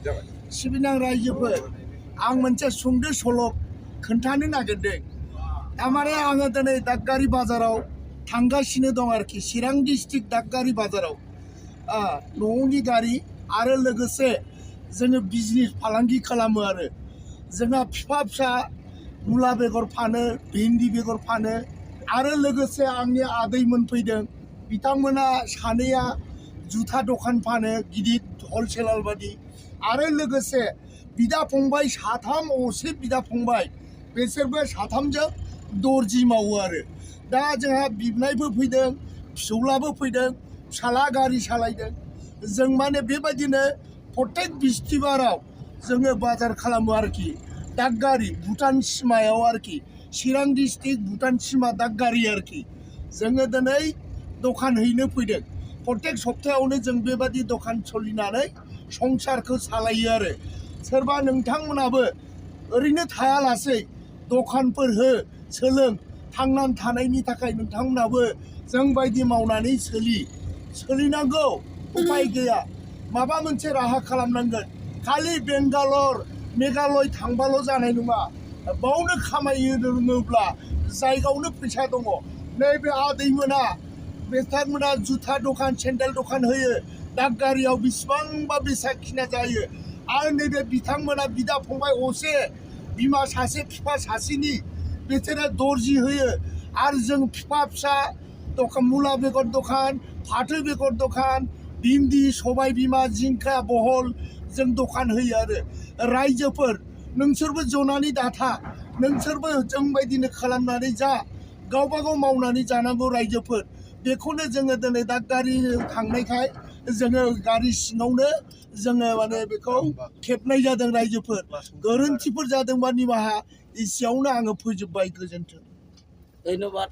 सिबिनां रायजोफोर आं मोनसे सुंद' सल' खोन्थानो नागिरदों। थारमाने आङो दिनै दागगारि बाजाराव थांगासिनो दं आरोखि, चिरां डिस्ट्रिक्ट दागगारि बाजाराव न'नि गारि आरो लोगोसे जोङो बिजनेस फालांगि खालामो आरो जोंहा फिसा फिसा मुला बेगर फानो, भिन्दि बेगर फानो आरो लोगोसे आंनि आदैमोन फैदों, बिथांमोना सानैया जुथा दखान फानो गिदिर हलसेलार बादि आरो लोगोसे बिदा फंबाय साथाम असे बिदा फंबाय बिसोरबो साथामजों दर्जि मावो आरो दा जोंहा बिबनायबो फैदों, फिसौलाबो फैदों, फिसाला गारि सालायदों। जों माने बेबायदिनो प्रत्येक बिस्तिबाराव जोङो बाजार खालामो आरोखि दागगारि भुटान सिमायाव आरोखि, चिरां डिस्ट्रिक्ट भुटान सिमा दागगारि आरोखि। जोङो दिनै दखान हैनो फैदों। प्रत्येक सप्तायावनो जों बेबादि दखान सोलिनानै संसारखौ सालायो आरो सोरबा नोंथांमोनाबो ओरैनो थायालासे दखानफोर हो, सोलों, थांनानै थानायनि थाखाय नोंथांमोनाबो जोंबायदि मावनानै सोलिनांगौ, उपाय गैया, माबा मोनसे राहा खालामनांगोन। खालि बेंगालर मेघालय थांबाल' जानाय नङा, बावनो खामायो रोङोब्ला जायगायावनो फैसा दङ। नैबे आदैमोना बिथांमोना जुथा दखान, सेन्देल दखान होयो दागगारियाव, बेसेबांबा बेसा खिना जायो आरो नैबे बिथांमोना बिदा फंबाय असे, बिमा सासे बिफा सासेनि बिसोरो दर्जि होयो आरो जों फिसा फिसा दखान, मुला बेगर दखान, फाथो बेगर दखान, भिन्दि, सबाय बिमा, जिंखा, बहल जों दखान होयो आरो रायजोफोर नोंसोरबो जनानै दाथा, नोंसोरबो जोंबायदिनो खालामनानै जा, गावबा गाव मावनानै जानांगौ रायजोफोर। बेखौनो जोङो दिनै दागगारि थांनायखाय जोङो गारि सिङावनो जोङो माने बेखौ खेबनाय जादों रायजोफोर। गोरोन्थिफोर जादोंबा निमाहा, एसेयावनो आङो फोजोबबाय, गोजोन्थों। धन्यबाद।